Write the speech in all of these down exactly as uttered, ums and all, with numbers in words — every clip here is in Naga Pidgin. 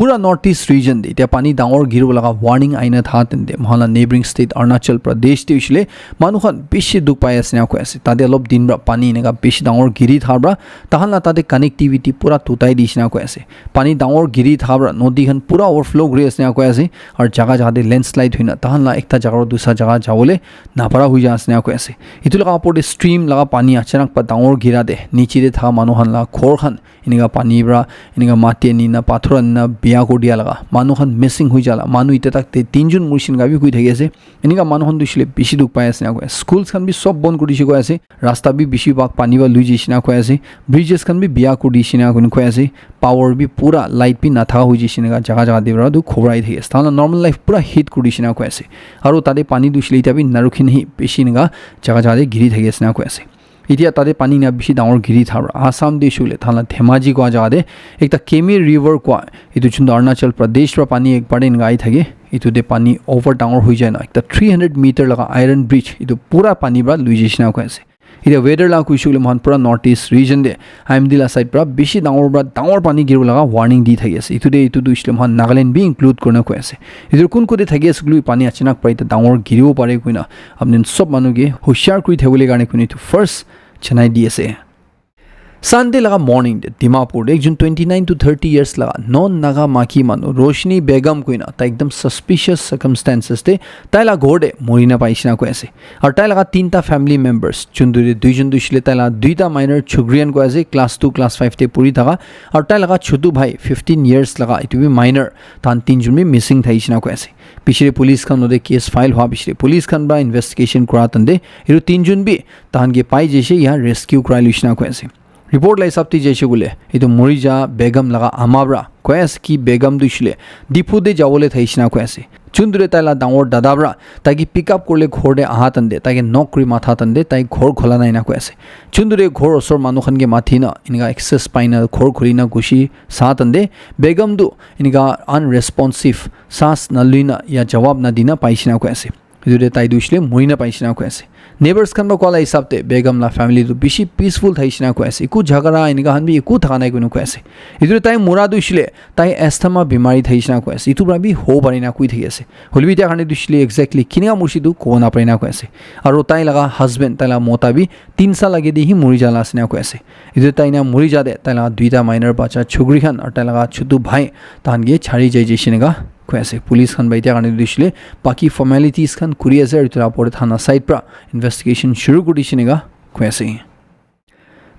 pura North East region te etia pani dangor giribo laga warning aina tha tende moikhan la neighboring state Arunachal Pradesh te hoishile manu khan bishi dukh pai ase na koi ase. Tate olop din pra pani eneka bishi dangor giri tha pra tahan la tate connectivity pura tutai di shina koi ase. Pani dangor giri tha pra nodi khan pura overflow kuri ase na koi ase. Aru jaga jaga te landslide hoina tahan la ekta jaga ro dusra jaga jawole napara hui ja ase na koi ase. Etu laga opor te stream laga pani achanak pa dangor gira te niche te tha manu khan la ghor khan eneka pani pra eneka mati ani na pathor ani na biya kuri dia laga manu khan missing hui jala manu ite tak te tinjun murishin ka bi kui thaki ase. Eneka manu khan tu hoishile bishi dukh pai ase na koi ase. Schools khan bi sob bon kuri dishi koi ase. Rasta bi bishi bhag pani pra lui jaishe na koi ase. Bridges khan bi biya kuri dishi na koi ase. Power bi pura light bi natha hui jaishe na jaga jaga de pra tu khobrai thaki ase. Tahan la normal life pura hit kuri dishi na koi ase. Aru tate pani tu hoishile ita bi narukhi nahi bishi eneka jaga jaga de giri thaki ase na koi ase. Etia tate pani na bishi dangor giri thar Assam te shule thala Dhemaji kwa jaga te ekta Kemi River kwa etu chundu Arunachal Pradesh pra pani ek bar eneka ahi thake. Etu te pani over dangor hui jai na ekta three hundred meter laga iron bridge etu pura pani pra lui jaishe na koi ase. Etia weather la koi shule mohan pura North East region te I M D la side pra bishi dangor pra dangor pani giribo laga warning di thaki ase. Etu te etu tu hoishile mohan Nagaland bi include kurina koi ase. Etu kun kote thaki ase koile pani achanak pra eta dangor giribo pare koina apni sob manu ke hushar kuri thakibole karne koina etu first janai di ase. Sunday laga morning te Dimapur te ekjon twenty nine to thirty years laga non Naga maki manu Roshni Begum koina tai ekdam suspicious circumstances te tai la ghor te mori na paishe na koi ase. Aru tai laga tinta family members chundu te duijon tu hoishile tai laga duita minor chukri khan koi ase class two class five te puri thaka aru tai laga chutu bhai fifteen years laga etu bi minor tahan tinjon bi missing thaishe na koi ase. Pichete police khan lote case file hua pichete police khan pra investigation kura tante etu tinjon bi tahan ke pai jaishe ya rescue kurai luishina koi ase. Report la hisab te jaishe koile etu mori ja Begum laga ama pra koi ase ki Begum tu hoishile Diphu te jawole thaishina koi ase. Chundure tai la dangor dada pra tai ke pick up kurle ghor te aha tante tai ke knock kuri matha tante tai ghor khola nai na koi ase. Chundure ghor osor manu khan ke mathi na enika access pai na ghor khuli na gushi sa tante Begum tu enika unresponsive, saas naluina ya jawab nadina paishina koi ase. Etu te tai tu hoishile murina paishina koi ase. Neighbors khan pra koa la hisab te Begum la family tu bishi peaceful thaishina koi ase. Eku jhagara enika khan bi eku thaka nai koina koi ase. Etu te tai mura tu hoishile tai asthma bimari thaishina koi ase. Etu pra bi ho pare na koi thaki ase. Hoilebi etia karne tu hoishile exactly kinika murshi tu kobo napare na koi ase. Aru tai laga husband, tai laga mota bi tin saal age te hi muri jala ase na koi ase. Etu tai na muri ja te tai laga duita minor bacha chukri khan aru tai laga chutu bhai tahan ke chari jai jaishe enika koi ase. Police khan para etia karne tu hoishile baki formalities khan kuri ase aru etu la opor te thana side pra investigation shuru kuri dishe enika koi ase.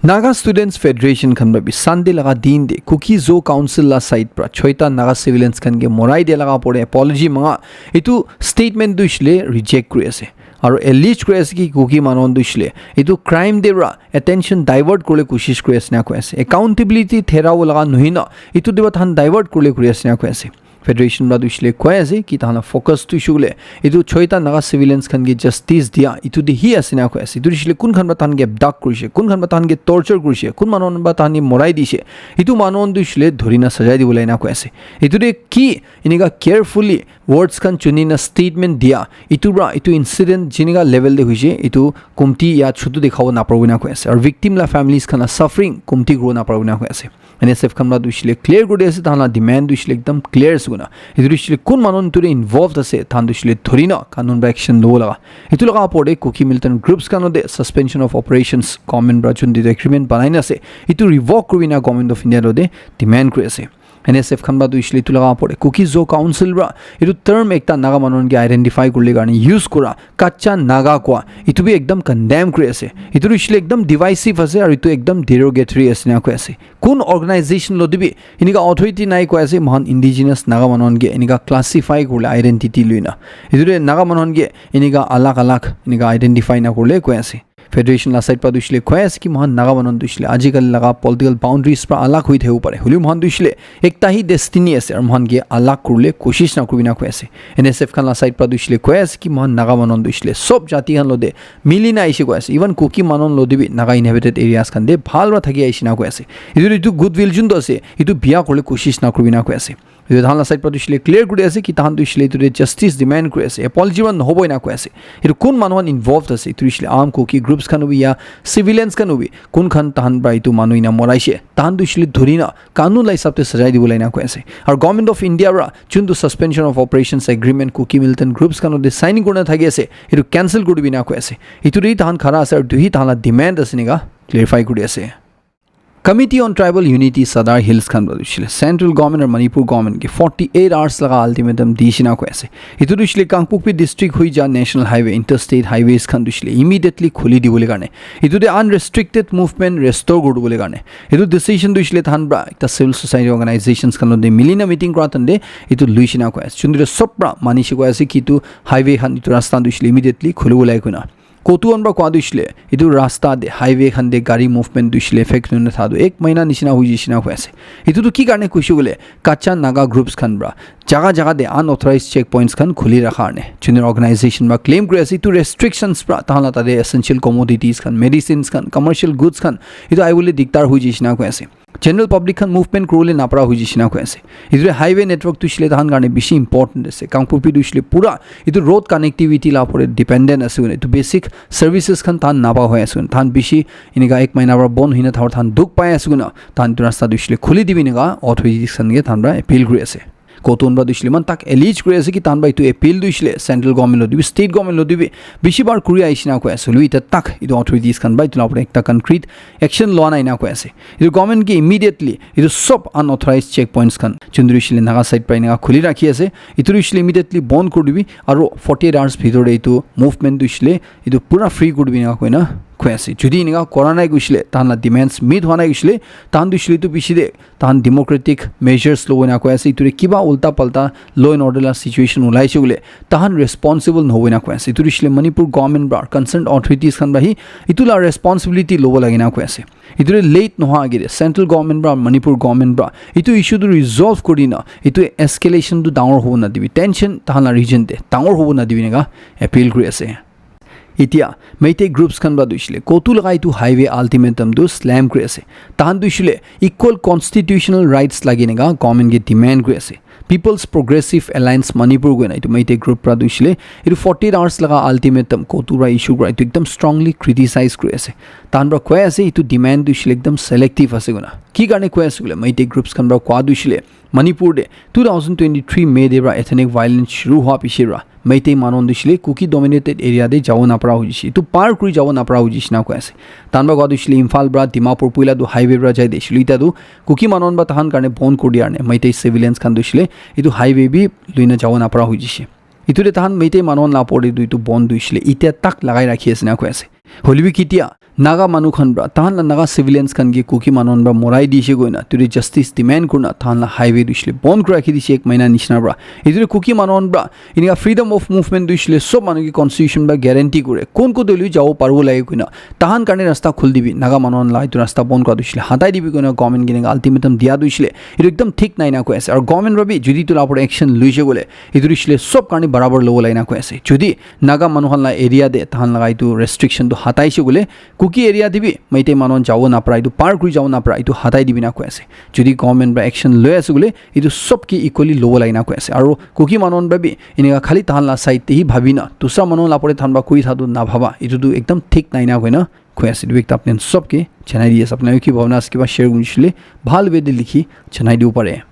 Naga Students Federation khan para bi Sunday laga din te Kuki Zo Council la side pra choita Naga civilians khan ke morai dia laga opor te apology manga etu statement tu hoishile reject kuri ase. Aru allege kuri ase ki Kuki manu khan tu hoishile etu crime te pra attention divert kurle koshish kuri ase na koi ase. Accountability thera wo laga nohoi na etu te pra tahan divert kurle kuri ase na koi ase. Federation pra tu hoishile koi ase ki tahan la focus tu hoishile etu choita Naga civilians khan ke justice dia etu te hi ase na koi ase. Etu hoishile kun khan pra tahan ke abduct kurishe, kun khan pra tahan ke torture kurishe, kun manu khan pra tahan ke morai dishe, etu manu khan tu hoishile dhuri na sajai dibo lai na koi ase. Etu te ki enika carefully words khan chuni na statement dia etu pra etu incident jinika level te hoishe etu kumti ya chutu dikhabo naparibo na koi ase. Aru victim la families khan la suffering kumti kuribo naparibo na koi ase. N S F khan pra tu hoishile clear kuri ase, tahan la demand tu hoishile ekdam clear ase koina. Etu tu hoishile kun manu etu te involved ase, tahan tu hoishile dhuri na kanun pra action lobo laga. Etu laga opor te Kuki militant groups khan lote suspension of operations government pra jun etu agreement banai na ase, etu revoke kuri na Government of India lote demand kuri ase. N S F khan pra tu hoishile etu laga opor te Kuki Zo Council pra etu term ekta Naga manu khan ke identify kurle karne use kura kacha Naga koa etu bi ekdam condemn kuri ase. Etu tu hoishile ekdam divisive ase aru etu ekdam derogatory ase na koi ase. Kun organization lote bi enika authority nai koi ase moikhan indigenous Naga manu khan ke enika classify kurle identity lui na. Etu te Naga manu khan ke enika alag alag enika identify na kurle koi ase. Federation la side pra tu hoishile koi ase ki moikhan Naga manu khan tu hoishile ajikali laga political boundaries pra alag hoi thakibo pare. Hoilebi moikhan tu hoishile ekta hi destiny ase aru moikhan ke alag kurle koshish na kuribi na koi ase. N S F khan la side pra tu hoishile koi ase ki moikhan Naga manu khan tu hoishile sob jati khan lote mili na ahishe koi ase. Even Kuki manu khan lote bi Naga inhabited areas khan te bhal pra thaki ahishe na koi ase. Etu, etu goodwill jun tu ase, etu biya kurle koshish na kuribi na koi ase. Etu tahan la side pra tu shile clear kuri ase ki tahan tu shile etu de justice demand kuri ase. Apology man nohobo ena koi ase. Etu kun manu khan involved ase. Etu shile armed Kuki groups khan hobi ya civilians khan hobi. Kun khan tahan pra etu manu ina moraishe. Tahan tu shile dhuri na kanun la hisab te sajai dibo la ena koi ase. Aru Government of India pra chun tu suspension of operations agreement Kuki militant groups khan de signing kurina thaki ase. Etu cancel kuri dibi ena koi ase. Etu de tahan khara ase aru etu hi tahan la demand ase nika clarify kuri ase. Committee on Tribal Unity Sadar Hills khan pra tu shile Central Government aru Manipur Government ke forty eight hours laga ultimatum di shina koi ase. Etu tu shile Kangpokpi district hui ja National Highway, Interstate Highways khan tu shile immediately khuli dibole karne. Etu de unrestricted movement restore kuri dibole karne. Etu decision tu shile tahan pra ekta civil society organizations khan de milina meeting kura tan de etu lui shina koi ase. Chundre sob pra mani shi koi ase ki tu highway khan etu rasta tu shile immediately khuli bolai kuna. Kotu on pra kwa tu shile, etu rasta de, highway khan de gari movement tu shile effect nuna tha tu ek mahina nishina hui jishina hui ase. Etu tu ki karne kuishe koile, kacha Naga groups khan pra, jaga jaga de unauthorized checkpoints khan khuli rakha karne. Junior organization pra claim kuri ase, etu restrictions pra, tahan la tate essential commodities khan, medicines khan, commercial goods khan, etu aibole dikdar hui jishina hui ase. General public khan movement kuribole napara hoi jishe na koi ase. Etu highway network tu shile tahan karne bishi important ase. Kangpokpi tu shile pura etu road connectivity la upor dependent ase koina. Etu basic services khan tahan napa hoi ase koina. Tahan bishi enika ek mahina para bon hoina thakar tahan dukh pai ase koina. Tahan etu rasta tu shile khuli dibi enika authorities khan ke tahan para appeal kuri ase. Kotun pra tu shile man tak allege kuri ase ki tahan pra etu appeal tu shile central government lo dibi, state government lo dibi, bishi bar kuri ahishi na koi ase. Hoilebi eta tak etu authorities khan pra etu la upor ekta concrete action loa nai na koi ase. Etu government ke immediately etu sob unauthorized checkpoints khan chundri shile Naga side pra enika khuli rakhi ase. Etu shile immediately bon kuri dibi aro forty eight hours bhitor de etu movement tu shile etu pura free kuri dibi enika koi na koi ase. Jodi enika kora nai koi shile, tahan la demands meet hua nai koi shile, tahan tu shile tu bishi de tahan democratic measures lobo na koi ase. Etu de kiba ulta palta law and order la situation ulai se koile, tahan responsible nohobo na koi ase. Etu de shile Manipur government pra, concerned authorities khan pra hi etu la responsibility lobo lage na koi ase. Etu de late noha age de central government pra, Manipur government pra etu issue tu resolve kuri na etu escalation tu dangor hobo na dibi, tension tahan la region de dangor hobo na dibi enika appeal kuri ase. Etia Meitei groups khan pra tu shile Kotu laga etu highway ultimatum tu slam kuri ase. Tahan tu shile equal constitutional rights lagi enika government ke demand kuri ase. People's Progressive Alliance Manipur koina etu Meitei group pra tu shile etu forty eight hours laga ultimatum Kotu pra issue kura etu ekdam strongly criticize kuri ase. Tahan pra koi ase etu demand tu shile ekdam selective ase koina. Ki karne koi ase koile Meitei groups khan pra koa tu shile Manipur de two thousand twenty-three May de pra ethnic violence shuru hua piche pra Meitei manu khan tu shile Kuki dominated area de jabo napara hoi jishe. Etu par kuri jabo napara hoi jishe na koi ase. Tahan pra koa tu shile Imphal pra Dimapur puila tu highway pra jai de shile eta tu Kuki manu khan pra tahan karne bon kuri diya karne Meitei civilians khan tu shile etu highway bi luina jabo napara hoi jishe. Etu de tahan Meitei manu khan la upor de tu etu bon tu shile eta tak lagai rakhi ase na koi ase. Hoilebi ketia Naga manu khan pra, tahan la Naga civilians khan ke Kuki manu khan pra morai dishe koina, etu de justice demand kurina, tahan la highway tu shile bon kuri rakhi dishe ek mahina nishina pra. Etu de Kuki manu khan pra, enika freedom of movement tu shile sob manu ke constitution pra guarantee kure. Kun ko delu jabo paribo lage koina, tahan karne rasta khuli dibi, Naga manu khan la etu rasta bon kura tu shile hatai dibi koina government ke enika ultimatum dia tu shile, etu ekdam thik nai na koi ase. Aru government pra bi jodi etu la upor action luishe koile, etu tu shile sob karne barabar lobo lage na koi ase. Jodi Naga manu khan la area de tahan laga etu restriction tu hatai she koile, Kuki area de bi Meitei manu khan jabo napara, etu par kuri jabo napara, etu hatai dibi na koi ase. Jodi government pra action loi ase koile, etu sob ke equally lobo lage na koi ase. Aru Kuki manu khan pra bi enika khali tahan la side de hi bhabi na, dusra manu khan la upor de tahan pra koi tha tu na bhaba, etu tu ekdam thik nai na koi na koi ase. Etu ekta apni khan sob ke janai di ase. Apni khan ki bhabna ase kiba share kuri shile, bhal way de likhi janai dibo pare.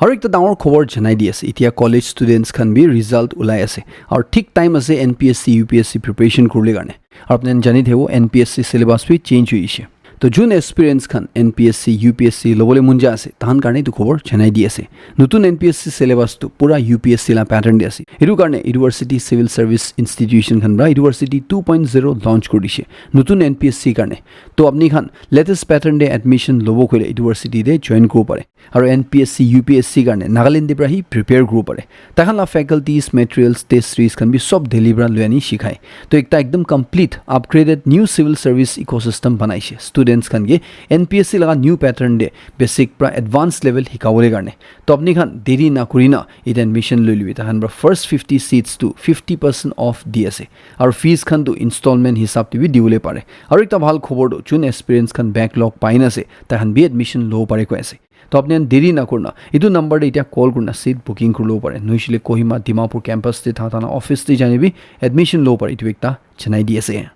Aru ekta dangor khobor janai di ase, etia college students khan bi result ulai ase. Aru thik time ase N P S C, U P S C preparation kuribole karne. Aru apni khan jani thakibo, N P S C syllabus bi change hoishe. To jun aspirants khan N P S C, U P S C lobole mon jai ase, tahan karne etu khobor janai di ase. Notun N P S C syllabus tu pura U P S C la pattern de ase. Etu karne University Civil Service Institution khan pra University two point zero launch kuri dishe notun N P S C karne. To apni khan latest pattern de admission lobo koile university de join kuribo pare. Aru N P S C, U P S C karne Nagaland de pra hi prepare kuribo pare. Taikhan la faculties, materials, test series khan bi sob Delhi pra loi ani shikhai. To ekta ekdam complete, upgraded new civil service ecosystem banaishe. Students khan ke N P S C laga new pattern de basic pra advanced level hikabole karne. To apni khan deri na kuri na etu admission loi libi. Taikhan pra first fifty seats tu fifty percent off di ase. Aru fees khan tu installment hisab de bi dibole pare. Aru ekta bhal khobor tu jun aspirants khan backlog pai na ase, taikhan bi admission lobo pare koi ase. So apni khan deri nakurina etu number te etia call kurina seat booking kuri lobo pare. Nohoishe le Kohima Dimapur campus te tha thana office te jai na bi admission lobo pare, etu ekta janai di ase.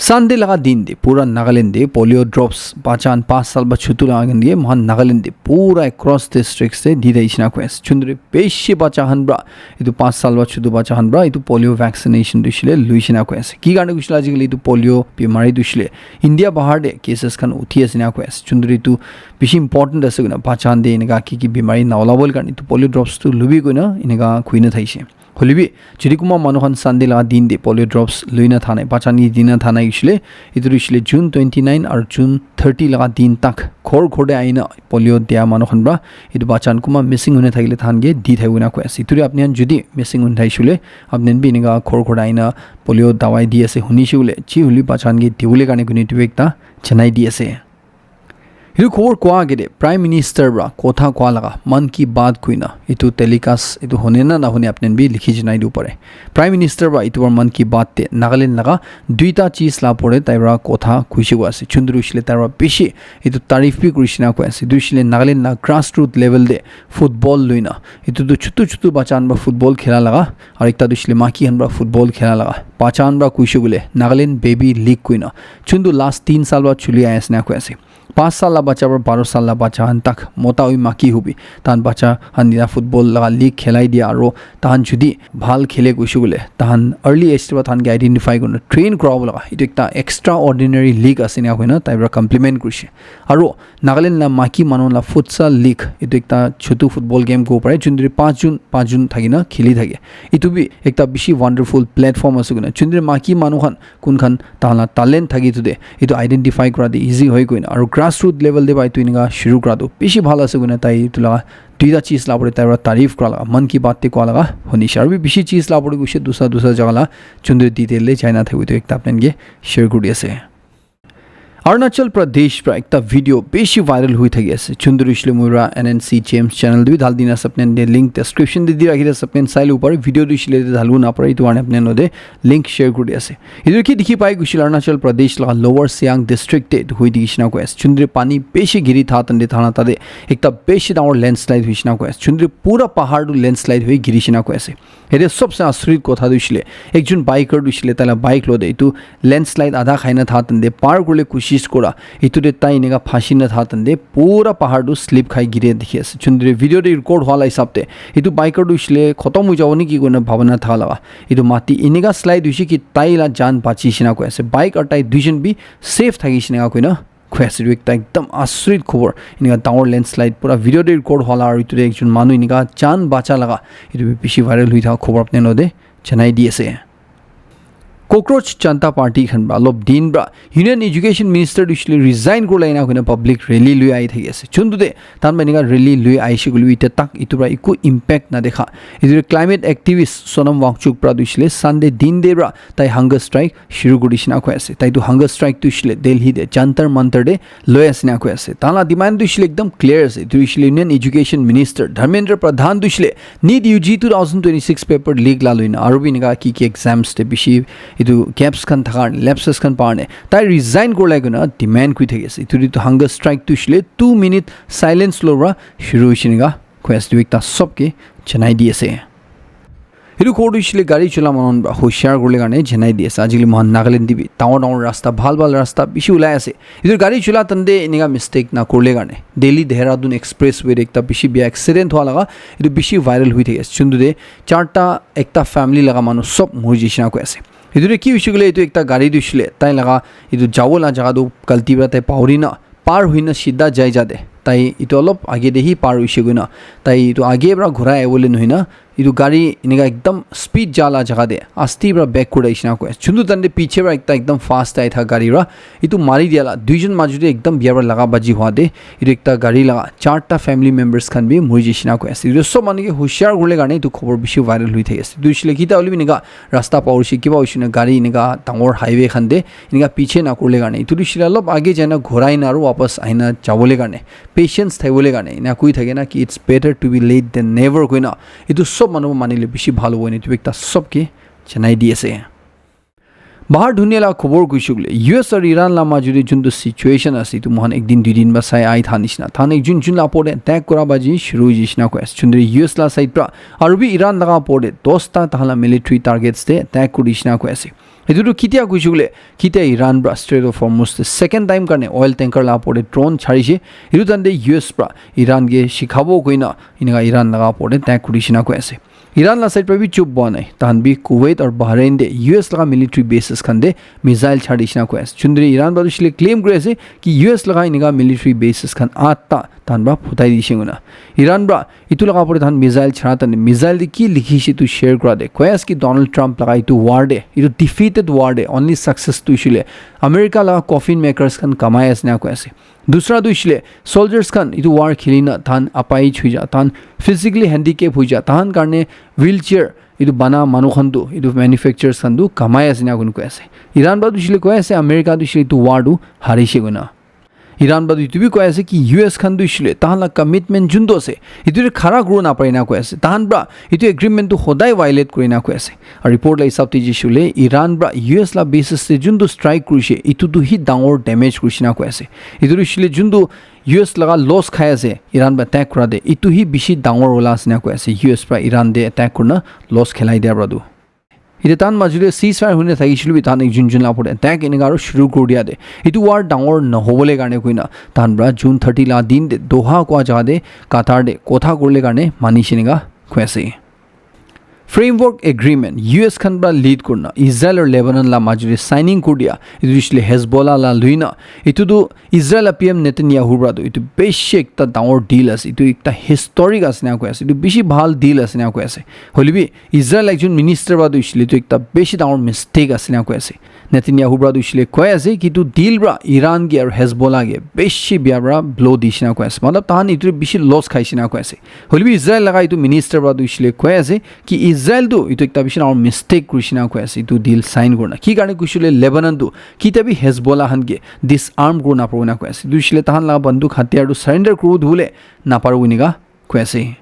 Sunday laga din te pura Nagaland te polio drops bacha khan pas sal ba chutu laga khan ke moikhan Nagaland te pura across districts te di thai shina koi ase. Chundri bishi bacha khan pra etu pas sal ba chutu bacha khan pra etu polio vaccination tu shile lui shina koi ase. Ki karne kushila ajikali etu polio bimari tu shile India bahar te cases khan uthi ase na koi ase. Chundri tu bishi important ase koina bacha khan te eneka ki ki bimari na ola bole karne etu polio drops tu lubi koina eneka koi na thaishe. Hoilebi jodi kunba manu khan Sunday laga din te polio drops lui na thanai, bacha khan ke di na thanai hoishile, etu tu hoishile June twenty nine aru June thirty laga din tak ghor ghor te ahi na polio dia manu khan pra etu bacha khan kunba missing hoina thakile tahan ke di thai koina koi ase. Etu tu apni khan jodi missing hoina thaishe hoile, apni khan bi eneka ghor ghor te ahi na polio dawai di ase hunishe hoile, ji hoile bacha khan ke dibole karne koine etu ekta janai di ase. Etu khobor koa agey te Prime Minister pra kotha koa laga Mann Ki Baat koina etu telecast etu hone na nahone apni khan bi likhi janai dibo pare. Prime Minister pra etu pra Mann Ki Baat te Nagaland laga duita cheez la pore tai pra kotha kuishe koi ase. Chundri hoishile tai pra bishi etu tarif bi kurishina koi ase. Etu hoishile Nagaland la grassroot level te football luina etu tu chutu chutu bacha khan pra football khela laga aru ekta tu hoishile maki khan pra football khela laga bacha khan pra kuishe koile Nagaland Baby League koina chuntu last tin sal pra chuli ahi ase na koi ase. Pas sal la bacha pra baro sal la bacha khan tak mota hoi maki hobi tahan bacha khan nira football laga league khelai dia aro tahan jodi bhal khele kuishe koile tahan early age te pra tahan ke identify kurina train kurabo laga etu ekta extraordinary league ase ena koina tai pra compliment kurishe. Aro Nagaland la maki manu la futsal league etu ekta chutu football game kobo pare jun duri panch jun panch jun thakina kheli thake. Etu bi ekta bishi wonderful platform ase koina jun duri maki manu khan kun khan tahan la talent thaki etu te etu identify kura te easy hoi koina aro grassroot level te para etu enika shuru kura tu bishi bhal ase koina tai etu laga duita cheez la opor te tai para tarif kura laga Mann Ki Baat te koa laga hunishe aro bi bishi cheez la opor te kuishe dusra dusra jaga la chundri detail te jai na thakibo etu ekta apni khan ke share kuri di ase. Arunachal Pradesh pra ekta video bishi viral hui thaki ase. Chundri hoishile moi pra N N C James channel te bi dal dina ase, apni khan ke link description te di rakhi dina ase, apni khan sai lobo pare. Video tu hoishile te dalbo na pare, etu karne apni khan logote link share kuri di ase. Etu ki dikhi pai koishile Arunachal Pradesh laga Lower Siang district te etu hui dikhi shina koi ase. Chundri pani bishi giri tha tande thana tate ekta bishi dangor landslide hui shina koi ase. Chundri pura pahar tu landslide hui giri shina koi ase. Yate sobse asurit kotha tu hoishile, ekjon biker tu hoishile, taila bike logote etu landslide adha khai na tha tande par kuribole koshish kura, etu te tai enika phansi na tha tande pura pahar tu slip khai giri dikhi ase. Chundri video te record hua la hisab te etu biker tu hoishile khotom hoi jabo neki koina bhabana tha laga, etu mati enika slide hoishe ki tai la jaan bachi shina koi ase. Bike aru tai duijon bi safe thaki shina koina koi ase. Etu ekta ekdam asurit khobor, enika dangor landslide pura video te record hua la aru etu te ekjon manu enika jaan bacha laga etu bi bishi viral hui thaka khobor apni khan logote janai di ase. Cockroach Janta Party khan para olop din para Union Education Minister tu hoishile resign kurila ena koina public rally lui ahi thaki ase. Chuntu te tahan para enika rally lui ahishe koile bi etia tak etu para eku impact na dekha. Etu te climate activist Sonam Wangchuk para tu hoishile Sunday din te para tai hunger strike shuru kuri dishina koi ase. Tai tu hunger strike tu hoishile Delhi te Jantar Mantar te loi ase na koi ase. Tahan la demand tu hoishile ekdam clear ase. Tu hoishile Union Education Minister Dharmendra Pradhan tu hoishile NEET U G two thousand twenty-six paper leak la loina aru bi enika ki ki exams te bishi etu gaps khan thaka karne, lapses khan pa karne tai resign kurila koina demand kuri thaki ase. Etu te tu hunger strike tu hoishile two minute silence lo para shuru hoishe enika koi ase. Etu ekta sob ke janai di ase. Etu khobor tu hoishile gari chola manu khan para hoshiar kuribole karne janai di ase. Ajikali moikhan Nagaland te bi dangor dangor rasta, bhal bhal rasta bishi ulai ase. Etu gari chola tande enika mistake na kuribole karne, Delhi Dehradun expressway te ekta bishi bia accident hua laga etu bishi viral hui thaki ase. Chuntu te charta ekta family laga manu sob mori jaishe na koi ase. Etu te ki hoishe koile etu ekta gari tu hoishile tai laga etu jabo la jaga tu galti para tai pahori na par hoina sidha jai jate tai etu olop age te hi par hoishe koina tai etu age para ghurai ahibole nohoina etu gari enika ekdam speed ja la jaga te asti para back kuri ahishe na koi ase. Chuntu tande piche para ekta ekdam fast ahi thaka gari para etu mari dia la duijon majot te ekdam bia para laga baji hua te etu ekta gari laga charta family members khan bi mori jaishe na koi ase. Etu sob manu ke hoshiar kuribole karne etu khobor bishi viral hui thaki ase. Etu hoishile kita hoile bi enika rasta pahori she kiba hoishe na gari enika dangor highway khan te enika piche na kuribole karne etu tu hoishile olop age jai na ghurai na aru wapas ahi na jabole karne patience thakibole karne ena koi thake na ki it's better to be late than never koina etu sob manu manile bishi bhal hobo ena etu ekta sob ke janai di ase. Bahar dunia la khobor kuisuk le, U S aru Iran la majo de juntu situation ase, etu mohan ek din dui din ba sai ai tha nishina. Than ek jun jun la opor de attack kura ba ji shuru ji shina koi ase. Chundri U S la side pra, aru bi Iran laga opor de dosta tahan la military targets de attack kuri shina koi ase. Etu tu kitia kuisuk le, kitia Iran pra Strait of Hormuz de second time karne oil tanker la opor de drone chari she, etu tan de U S pra Iran ke shikhabo koina, inaka Iran laga opor de attack kuri shina koi ase. Iran la side pra bi chup bua nai. Tahan bi Kuwait aru Bahrain de U S laga military bases khan de missile chari shina koi ase. Chundri Iran pra tu shile claim kuri ase ki U S laga inaka military bases khan atta tahan pra phutai di shinguna. Iran pra itu laga opor de tahan missile chara tan missile de ki likhi she tu share kura de. Koi ase ki Donald Trump laga itu war de, itu defeated war de, only success tu shile America laga coffin makers khan kamai ase na koi ase. Dusra tu shile soldiers khan itu war khili na tahan apai chui ja, tahan physically handicap hui ja, tahan karne wheelchair itu bana manu khan tu, itu manufacturers khan tu kamai ase na koi ase. Iran pra tu shile koi ase, America tu shile itu war tu harishe koi na. Iran pra tu itu bi koi ase ki U S khan tu shile tahan la commitment jun tu ase, itu de khara kuru na pare na koi ase. Tahan pra itu agreement tu hodai violate kuri na koi ase. Aru report la hisab te jisule Iran pra U S la bases te jun tu strike kurishe, itu tu hi dangor damage kurishe na koi ase. Itu tu shile jun tu U S laga loss khai ase, Iran pra attack kura de, itu hi bishi dangor wala ase na koi ase, U S pra Iran de attack kurna loss khelai dia pra tu. Ite tan majule ceasefire hune thaki shilu bi tan ek jun jun la opor de attack enika aru shuru kuri dia de. Itu war dangor nahobole karne koina tan pra June thirty la din de Doha kwa jaga de Qatar de kotha kurle karne mani shinika koi ase. Framework Agreement U S khan pra lead kurna Israel aru Lebanon la majuli signing kur dia, itu shile Hezbollah la luina. Itu tu Israel la P M Netanyahu pra tu itu beshi ekta dangor deal ase, itu ekta historic ase na koi ase, itu beshi bhal deal ase na koi ase. Hoilebi Israel ekjon minister pra tu shile itu ekta beshi dangor mistake ase na koi ase. Netanyahu pra tu shile koi ase ki itu deal pra Iran ke aru Hezbollah ke beshi bia pra blow dishi na koi ase. Matlab tahan itu beshi loss khaishi na koi ase. Hoilebi Israel laga itu minister pra tu shile koi ase ki Israel tu itu ekta bishi dangor mistake kurishi na koi ase itu deal sign kurna. Ki karne kushile Lebanon tu kita bi Hezbollah khan ke disarm kurna pabo na koi ase. Itu shile tahan laga banduk hatiyar tu surrender kuru dhule na paru inika koi ase.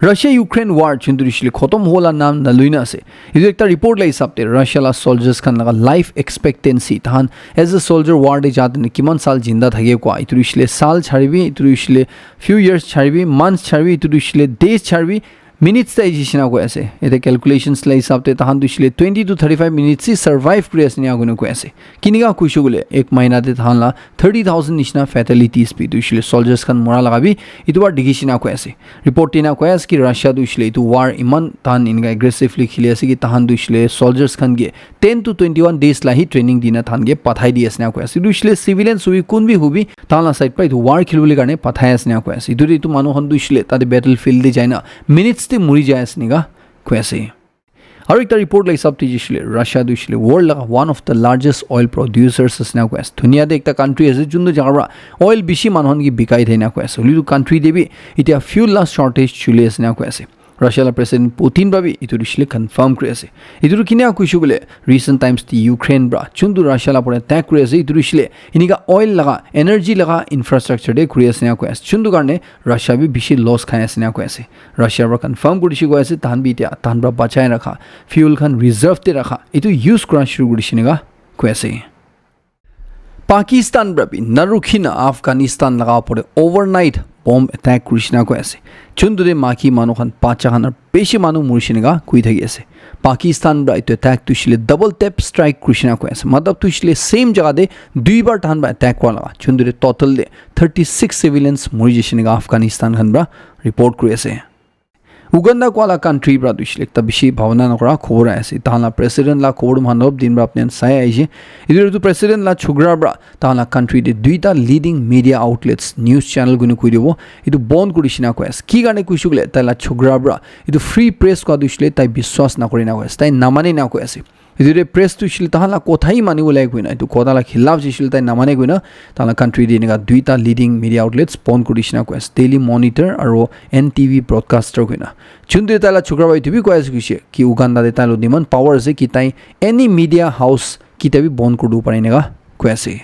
Russia Ukraine war chuntu shile khotom hola nam na luina ase. Itu ekta report la hisab te Russia la soldiers khan laga life expectancy tahan as a soldier war de jate ne kiman sal jinda thake kwa. Itu shile sal charibi, itu shile few years charibi, months charibi, itu shile days charibi, minutes tai jishina koi ase. Ete calculations la hisab te tahan tu shile twenty to thirty-five minutes si survive kuri ase nia koi ase. Kinika kuishe koile ek mahina te tahan la thirty thousand nishina fatalities bi tu shile soldiers khan mora laga bi itu war dikhi shina koi ase. Report tina koi ase ki Russia tu shile itu war iman tahan inika aggressively khili ase ki tahan tu shile soldiers khan ke ten to twenty-one days la hi training dina tahan ke pathai di ase na koi ase. Itu shile civilians hui kun bi hubi tahan la side pra itu war khilibole karne pathai ase na koi ase. Itu itu manu khan tu shile tate battlefield te jaina minutes te muri jai ase nika koi ase. Aru ekta report la hisab te jisile Russia tu shile world laga one of the largest oil producers ase na koi ase. Dunia te ekta country ase juntu jaga pra oil bishi manu khan ke bikai thai na koi ase. Hoilebi country te bi itia fuel la shortage chuli ase na koi ase. Russia la president Putin pra bi itu shile confirm kuri ase. Itu kina kuishe koile recent times te Ukraine pra juntu Russia la pora attack kuri ase itu shile inika oil laga energy laga infrastructure te kuri ase na koi ase. Juntu karne Russia bi bishi loss khai ase na koi ase. Russia pra confirm kuri dishi koi ase, tahan bi itia tahan pra bachai rakha, fuel khan reserve te rakha, itu use kura shuru kuri dishi nika koi ase. Pakistan pra bi narukhina Afghanistan laga opor te overnight bomb attack kuri dishi na koi ase. Juntu te maki manu khan, bacha khan aru bishi manu muri dishi nika koi thaki ase. Pakistan pra itu attack tu shile double tap strike kuri dishi na koi ase. Matlab tu shile same jaga te dui bar tahan pra attack kura laga. Juntu te total te thirty-six civilians muri dishi nika Afghanistan khan pra report kuri ase. Uganda kwa la country pra tu shile ekta bishi bhabana nakura khobor ahi ase. Tahan la president la khobor mohan olop din pra apni khan sai ahi ase. Itu tu president la chukra pra tahan la country te duita leading media outlets news channel kuni koi dibo. Itu bond kuri dishi na koi ase. Ki karne kuishe koile tai la chukra pra itu free press kwa tu shile tai biswas nakuri na koi ase. Tai namani na koi ase. Etu te press tu shile tahan la kotha hi mani ulai koina, etu kotha la khilaf je shile tai namane koina, tahan la country te enika duita leading media outlets bon kuri dishina koi ase, Daily Monitor aru N T V broadcaster koina. Chunde tai la chokra para etu bi koi ase koishe ki Uganda te tai lo demand power ase ki tai any media house kita bi bon kuri dibo pare enika koi ase.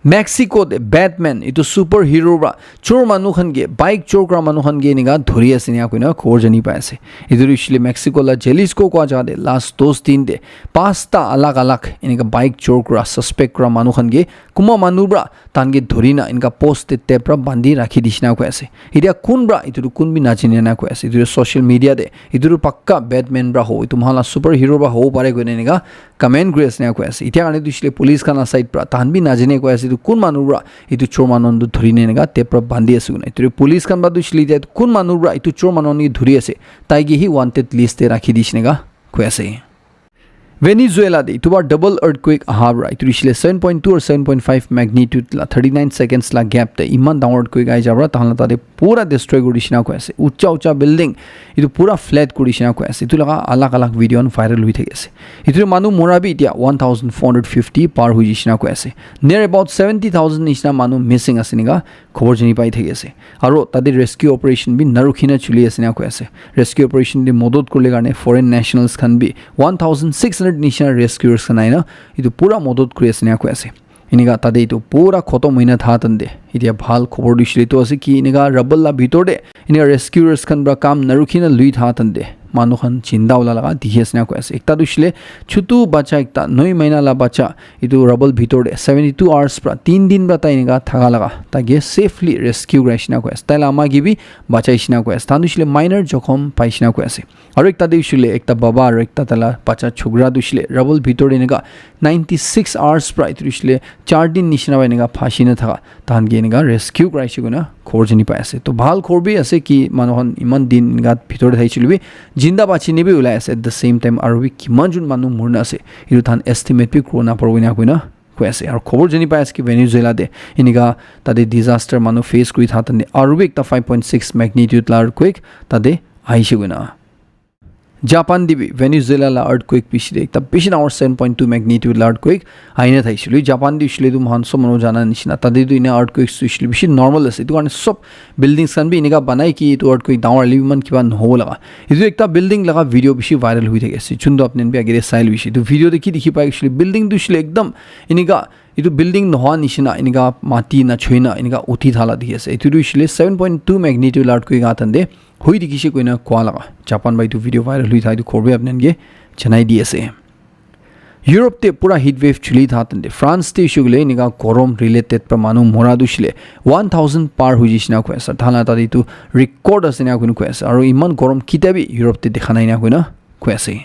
Mexico te Batman, etu super hero pra chor manu khan ke, bike chor kura manu khan ke enika dhuri ase ena koina khobor jani pai ase. Etu tu hoishe le Mexico la Jalisco kua jaga te last dos din te pasta alag alag enika bike chor kura, suspect kura manu khan ke kunba manu pra tahan ke dhuri na enika post te tape pra bandi rakhi dishina koi ase. Etia kun pra, etu tu kun bi najane na koi ase. Etu tu social media te, etu tu pakka Batman pra ho, etu mohan la super hero pra hobo pare koina enika comment kuri ase ena koi ase. Etia karne tu hoishe le police khan la side pra tahan bi najane koi ase etu kun manu pra etu chor manu khan tu dhuri na enika tape pra bandi ase koina. Etu tu police khan pra tu hoishe le etia kun manu pra etu chor manu khan ke dhuri ase, tai ke hi wanted list te rakhi dishe ena koi ase. Venezuela te etu bar double earthquake aha pra, etu hoishe le seven point two or seven point five magnitude la thirty nine seconds la gap te iman dangor earthquake ahi ja pra tahan la tate pura destroy kuri dishina koi ase. Ucha ucha building etu pura flat kuri dishina koi ase. Etu laga alag alag video khan viral hoi thaki ase. Etu te manu mora bi etia one thousand four hundred fifty par hoi jishina koi ase. Near about seventy thousand nishina manu missing ase ena khobor jani pai thaki ase. Aro tate rescue operation bi narukhi na chuli ase ena koi ase. Rescue operation te modot kurle karne foreign nationals khan bi one thousand six hundred nishina rescuers khan aina etu pura modot kuri ase ena koi ase. Enika tate etu pura khotom hoina tha tan te etia bhal khobor tu hoishe le etu ase ki enika rubble la bhitor te enika rescuers khan pra kam narukhi na lui tha tan te manu khan jinda ula laga dikhi ase ena koi ase. Ekta tu hoishe le chutu bacha ekta noi mahina la bacha etu rubble bhitor te seventy two hours pra tin din pra tai enika thaka laga tai ke safely rescue kurai shina koi ase. Tai la ama ke bi bachai shina koi ase. Tahan tu hoishe le minor jokhom pai shina koi ase. Aro ekta tu hoishe le ekta baba aro ekta taila bacha chokra tu hoishe le rubble bhitor te enika ninety six hours pra etu hoishe le char din nishina pra enika phashi na thaka tahan ke enika rescue kurai she koina khobor jani pai ase. To bhal khobor bi ase ki manu khan iman din enika bhitor te thakishe le bi jinda bachi ne bi ulai ase. At the same time aro bi kiman jon manu mori na ase etu tahan estimate bi kuribo na paribo ena koina koi ase. Aro khobor jani pai ase ki Venezuela te enika tate disaster manu face kuri tha tan te aro bi ekta five point six magnitude la earthquake tate ahishe koina. Japan te bi Venezuela la earthquake piche te ekta bishi dangor seven point two magnitude la earthquake ahina thakishi le. Japan te hoishe le tu mohan sob manu jana nishina tate tu ena earthquake tu hoishe le bishi normal ase. Etu karne sob buildings khan bi enika banai ki etu earthquake dangor hoile bi eman kiba nahobo laga. Etu ekta building laga video bishi viral hoi thaki ase. Chun tu apni khan bi agere sai loishe. Etu video te ki dikhi pai hoishe le building tu hoishe le ekdam enika etu building nohoa nishina enika mati na choi na enika uthi thala dikhi ase. Etu tu hoishe le seven point two magnitude la earthquake aha tan te hoi dikhishe koina koa laga. Japan pra etu video viral hoi thaka etu khobor bi apni khan ke janai di ase. Europe te pura heat wave chuli tha tan te France te hoishe koile enika gorom related pra manu mora tu hoishe le one thousand par hoi jishina koi ase. Tahan la tate etu record ase ena koina koi ase. Aro iman gorom kitia bi Europe te dikha nai ena koina koi ase.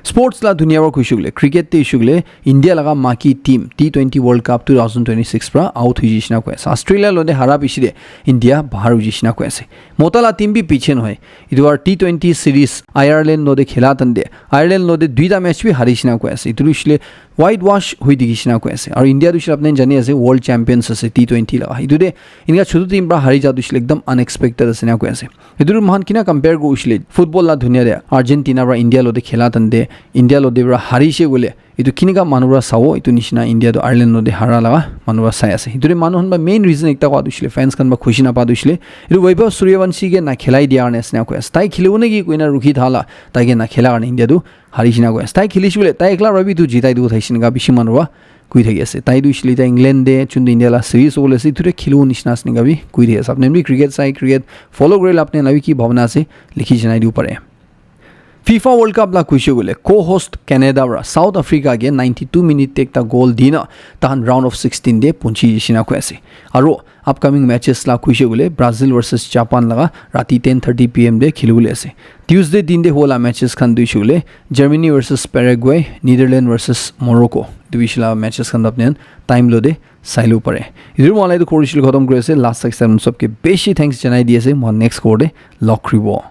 Sports la dunia pra hoishe koile cricket te hoishe koile India laga marquee team T twenty World Cup two thousand twenty six pra out hoi jishina koi ase. Australia lote hara piche te India bahar hoi jishina koi ase. Mota la team bi piche nohoi. Etu bar T twenty series Ireland lote khela tan te Ireland lote duita match bi hari shina koi ase. Etu tu hoishe le white wash hoi dikhi shina koi ase. Aro India tu hoishe le apni khan jani ase world champions ase T twenty laga. Etu te enika chutu team pra hari ja tu hoishe le ekdam unexpected ase ena koi ase. Etu tu mohan kina compare kuri hoishe le football la dunia te Argentina pra India lote khela tan te India lote pra harishe koile etu kinika manu pra sabo, etu nishina India tu Ireland lote hara laga manu pra sai ase. Etu te manu khan pra main reason ekta koa tu hoishe le fans khan pra khushi napa tu hoishe le etu Vaibhav Suryavanshi ke na khelai dia karne ase ena koi ase. Tai khelibo neki koina rukhi thala tai ke na khela karne India tu hari shina koi ase. Tai khelishi koile tai ekla pra bi etu jitai dibo thakishi ena bishi manu pra koi thaki ase. Tai tu hoishe le tai England te chun tu India la series hobole ase etu te khelibo nishina ase ena bi koi thaki ase. Apni khan bi cricket sai cricket follow kurile apni khan la bi ki bhabna ase likhi janai dibo pare. FIFA World Cup la hoishe koile co-host Canada pra South Africa ke ninety two minute te ekta goal dina tahan round of sixteen te punchi jishina koi ase. Aro upcoming matches la hoishe koile Brazil versus Japan laga rati ten thirty P M te khilibole ase. Tuesday din te hola matches khan tu hoishe koile Germany versus Paraguay, Netherlands versus Morocco. Etu bishi la matches khan tu apni khan time lo te sai lo pare. Etu mohan la etu khobor hoishe koile khotom kuri ase. Last six seven sob ke bishi thanks janai di ase. Mohan next khobor te log kuribo.